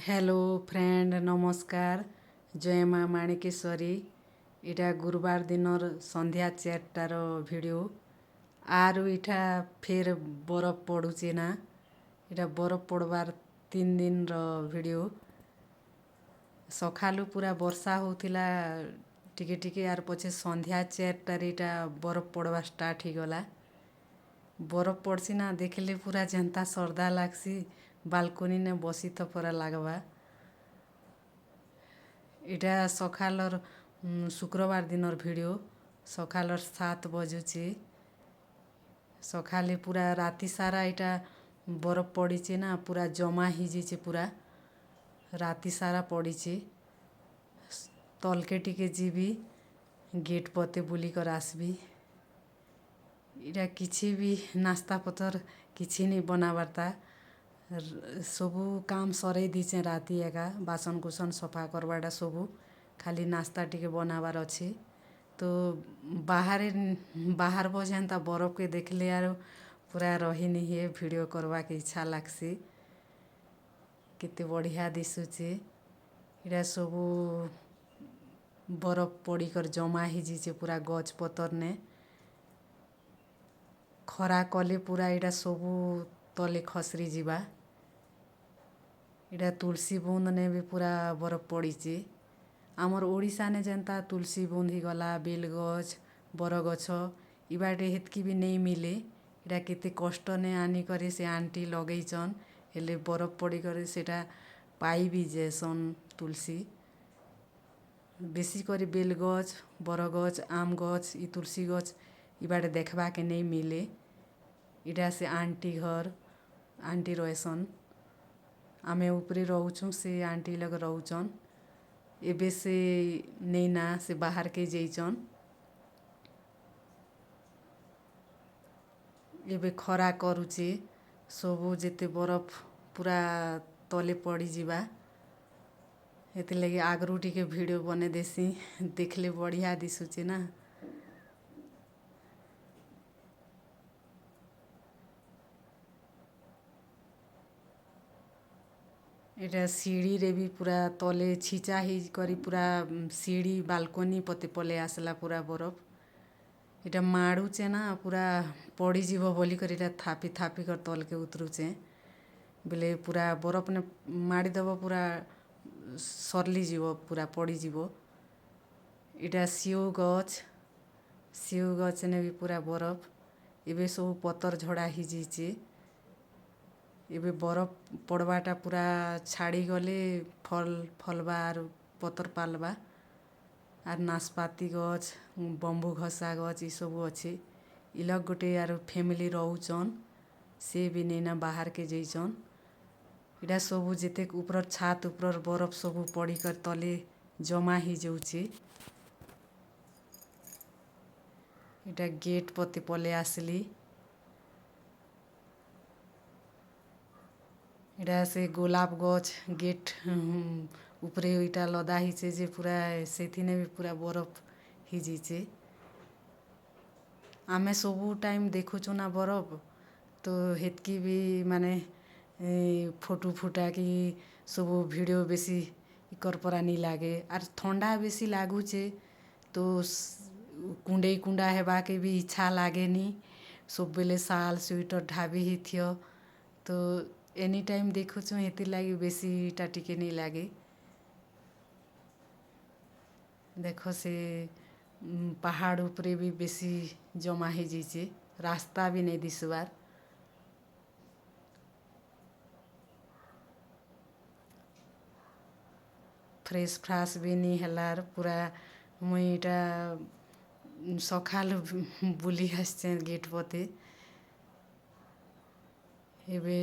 Hello friend, ନମସ୍କାର। ଜୟ ମା ମାଣିକେଶ୍ୱରୀ। ଏଇଟା ଗୁରୁବାର ଦିନର ସନ୍ଧ୍ୟା 4ଟାର ଭିଡ଼ିଓ। ଆରୁ ଇଠା ଫେର୍ ବରଫ ପଡ଼ୁଛେ ନା। ଏଇଟା ବରଫ ପଡ଼ବାର୍ 3 ଦିନର ଭିଡ଼ିଓ। ସକାଲୁ ପୁରା ବର୍ଷା ହଉଥିଲା ଟିକେ ଟିକେ, ଆର୍ ପଛେ ସନ୍ଧ୍ୟା 4ଟାରେ ଏଇଟା ବରଫ ପଡ଼ବା ଷ୍ଟାର୍ଟ ହେଇଗଲା। ବରଫ ପଡ଼୍ସି ନା, ଦେଖିଲେ ପୁରା ଯେନ୍ତା ଶ୍ରଦ୍ଧା ଲାଗ୍ସି, ବାଲକୋନିନେ ବସି ତ ପୁରା ଲାଗ୍ବା। ଏଇଟା ସକାଲର ଶୁକ୍ରବାର ଦିନର ଭିଡ଼ିଓ। ସକାଲର 7 ବଜୁଛି। ସକାଲେ ପୁରା ରାତି ସାରା ଏଇଟା ବରଫ ପଡ଼ିছে ନା, ପୁରା ଜମା ହେଇଯାଇଛେ, ପୁରା ରାତି ସାରା ପଡ଼ିছে। ତଲକେ ଟିକେ ଯିବି, ଗେଟ୍ ପତେ ବୁଲିକର ଆସବି। ଏଇଟା କିଛି ବି ନାସ୍ତା ପତର କିଛି ନି ବନାବାର୍ ତା। ସବୁ କାମ ସରେଇ ଦେଇଛେଁ ରାତି ଏକା, ବାସନ କୁସନ ସଫା କରବାଟା ସବୁ, ଖାଲି ନାସ୍ତା ଟିକେ ବନାବାର ଅଛି। ତ ବାହାରେ ବାହାରବ ଯେନ୍ତା ବରଫକେ ଦେଖିଲେ ଆରୁ ପୁରା ରହି ନି ହୁଏ, ଭିଡ଼ିଓ କରବାକେ ଇଚ୍ଛା ଲାଗ୍ସି। କେତେ ବଢ଼ିଆ ଦିଶୁଛେ। ଏଇଟା ସବୁ ବରଫ ପଡ଼ିକରି ଜମା ହେଇଯାଇଛେ ପୁରା ଗଛ ପତରନେ। ଖରା କଲେ ପୁରା ଏଇଟା ସବୁ ତଲେ ଖସରି ଯିବା। ଏଇଟା ତୁଳସୀ ବୁନ୍ଦନେ ବି ପୁରା ବରଫ ପଡ଼ିଛେ। ଆମର୍ ଓଡ଼ିଶାନେ ଯେନ୍ତା ତୁଳସୀ ବୁନ୍ଦ ହେଇଗଲା, ବେଲ୍ ଗଛ, ବରଗଛ, ଇବାଟେ ହେତ୍କି ବି ନେଇ ମିଲେ। ଏଇଟା କେତେ କଷ୍ଟନେ ଆନିକରି ସେ ଆଣ୍ଟି ଲଗେଇଛନ୍, ହେଲେ ବରଫ ପଡ଼ିକରି ସେଟା ପାଇ ବି ଯାଏସନ୍ ତୁଳସୀ। ବେଶୀ କରି ବେଲ୍ ଗଛ, ବରଗଛ, ଆମ୍ ଗଛ, ଇ ତୁଳସୀ ଗଛ ଇବାଟେ ଦେଖ୍ବାକେ ନେଇ ମିଲେ। ଇଟା ସେ ଆଣ୍ଟି ଘର୍, ଆଣ୍ଟି ରହେସନ୍। ଆମେ ଉପରେ ରହୁଛୁଁ, ସେ ଆଣ୍ଟି ଲଗେ ରହୁଛନ୍। ଏବେ ସେ ନେଇନା, ସେ ବାହାରକେ ଯାଇଛନ୍। ଏବେ ଖରା କରୁଛେ, ସବୁ ଯେତେ ବରଫ ପୁରା ତଲେ ପଡ଼ିଯିବା। ହେଥିର୍ଲାଗି ଆଗରୁ ଟିକେ ଭିଡ଼ିଓ ବନେଇ ଦେସି, ଦେଖିଲେ ବଢ଼ିଆ ଦିଶୁଛେ ନା। ଏଇଟା ସିଢ଼ିରେ ବି ପୁରା ତଲେ ଛିଚା ହେଇକରି ପୁରା ସିଢ଼ି ବାଲକୋନି ପତେ ପଲେଇ ଆସିଲା ପୁରା ବରଫ। ଏଇଟା ମାଡ଼ୁଛେ ନା, ପୁରା ପଡ଼ିଯିବ ବୋଲିକରି ଏଇଟା ଥାପି ଥାପି କରି ତଲକେ ଉତରୁଛେ। ବେଲେ ପୁରା ବରଫ ନେ ମାଡ଼ିଦେବ, ପୁରା ସରଲି ଯିବ, ପୁରା ପଡ଼ିଯିବ। ଏଇଟା ସିଉ ଗଛ, ସିଉ ଗଛନେ ବି ପୁରା ବରଫ। ଏବେ ସବୁ ପତର ଝଡ଼ା ହେଇଯାଇଛେ। ଏବେ ବରଫ ପଡ଼ବାଟା ପୁରା ଛାଡ଼ିଗଲେ ଫଲ୍ ଫଲବା ଆରୁ ପତର ପାଲବା। ଆର୍ ନାସପାତି ଗଛ, ବମ୍ବୁ ଘସା ଗଛ ଏସବୁ ଅଛି। ଇଲଗ୍ ଗୋଟେ ଆରୁ ଫ୍ୟାମିଲି ରହୁଛନ୍, ସେ ବି ନେଇନା, ବାହାରକେ ଯାଇଛନ୍। ଏଇଟା ସବୁ ଯେତେ ଉପର ଛାତ ଉପରର ବରଫ ସବୁ ପଡ଼ିକରି ତଲେ ଜମା ହେଇଯାଉଛେ। ଏଇଟା ଗେଟ୍ ପତେ ପଲେଇ ଆସିଲି। ଏଇଟା ସେ ଗୋଲାପ ଗଛ, ଗେଟ୍ ଉପରେ ଏଇଟା ଲଦା ହେଇଛେ ଯେ ପୁରା ସେଥିନେ ବି ପୁରା ବରଫ ହେଇଯାଇଛେ। ଆମେ ସବୁ ଟାଇମ୍ ଦେଖୁଛୁ ନା ବରଫ, ତ ହେତ୍କି ବି ମାନେ ଫଟୋ ଫୁଟା କି ସବୁ ଭିଡ଼ିଓ ବେଶୀ କରପରା ନି ଲାଗେ। ଆର୍ ଥଣ୍ଡା ବେଶୀ ଲାଗୁଛେ, ତ କୁଣ୍ଡେଇ କୁଣ୍ଡା ହେବାକେ ବି ଇଚ୍ଛା ଲାଗେନି। ସବୁବେଲେ ଶାଲ୍ ସୁଇଟର୍ ଢାବି ହେଇଥିଅ, ତ ଏନି ଟାଇମ୍ ଦେଖୁଛୁଁ, ହେଥିର୍ଲାଗି ବେଶୀ ଇଟା ଟିକେ ନି ଲାଗେ। ଦେଖ, ସେ ପାହାଡ଼ ଉପରେ ବି ବେଶୀ ଜମା ହେଇଯାଇଛେ, ରାସ୍ତା ବି ନେଇ ଦିଶବାର୍। ଫ୍ରେଶ୍ ଫ୍ରାସ୍ ବି ନି ହେଲାର୍ ପୁରା। ମୁଇଁ ଇଟା ସକାଲୁ ବୁଲି ଆସିଛେଁ ଗେଟ୍ ପତେ। ଏବେ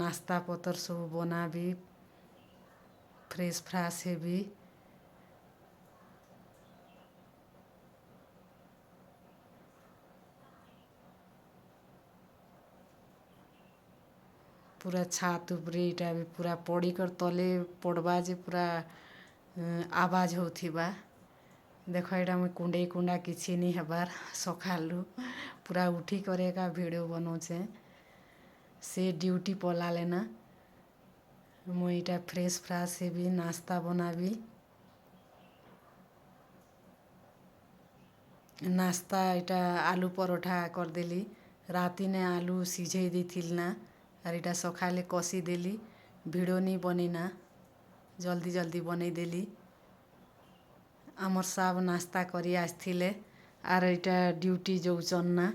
ନାସ୍ତା ପତର ସବୁ ବନାବି, ଫ୍ରେଶ୍ ଫ୍ରାସ୍ ହେବି। ପୁରା ଛାତ ଉପରେ ଏଇଟା ବି ପୁରା ପଡ଼ିକରି ତଲେ ପଡ଼ବା ଯେ ପୁରା ଆବାଜ ହଉଥିବା। ଦେଖ, ଏଇଟା ମୁଇଁ କୁଣ୍ଡେଇ କୁଣ୍ଡା କିଛି ନି ହେବାର୍, ସକାଲୁ ପୁରା ଉଠିକରି ଏକା ଭିଡ଼ିଓ ବନଉଛେଁ। ସେ ଡ୍ୟୁଟି ପଲାଲେ ନା। ମୁଇଁ ଇଟା ଫ୍ରେଶ୍ ଫ୍ରାସ୍ ହେବି, ନାସ୍ତା ବନାବି। ନାସ୍ତା ଇଟା ଆଲୁ ପରଠା କରିଦେଲି। ରାତିନେ ଆଲୁ ସିଝେଇ ଦେଇଥିଲି ନା, ଆର୍ ଇଟା ସକାଲେ କଷିଦେଲି। ଭିଡ଼ିଓ ନି ବନେଇନା, ଜଲ୍ଦି ଜଲ୍ଦି ବନେଇଦେଲି। ଆମର୍ ସାବ୍ ନାସ୍ତା କରି ଆସିଥିଲେ, ଆର୍ ଇଟା ଡ୍ୟୁଟି ଯଉଛନ୍ ନା।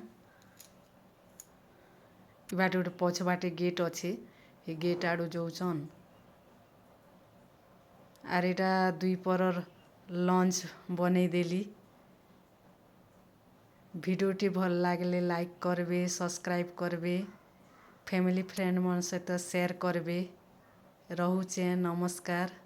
ଇ ବାଟେ ଗୋଟେ ପଛ ବାଟେ ଗେଟ୍ ଅଛେ, ଏ ଗେଟ୍ ଆଡ଼ୁ ଯଉଛନ୍। ଆର୍ ଇଟା ଦୁଇ ପରର ଲଞ୍ଚ ବନେଇଦେଲି। ଭିଡ଼ିଓଟି ଭଲ୍ ଲାଗଲେ ଲାଇକ୍ କରବେ, ସବସ୍କ୍ରାଇବ୍ କରବେ, ଫ୍ୟାମିଲି ଫ୍ରେଣ୍ଡ ମାନ ସହିତ ସେୟାର କରବେ। ରହୁଛେଁ, ନମସ୍କାର।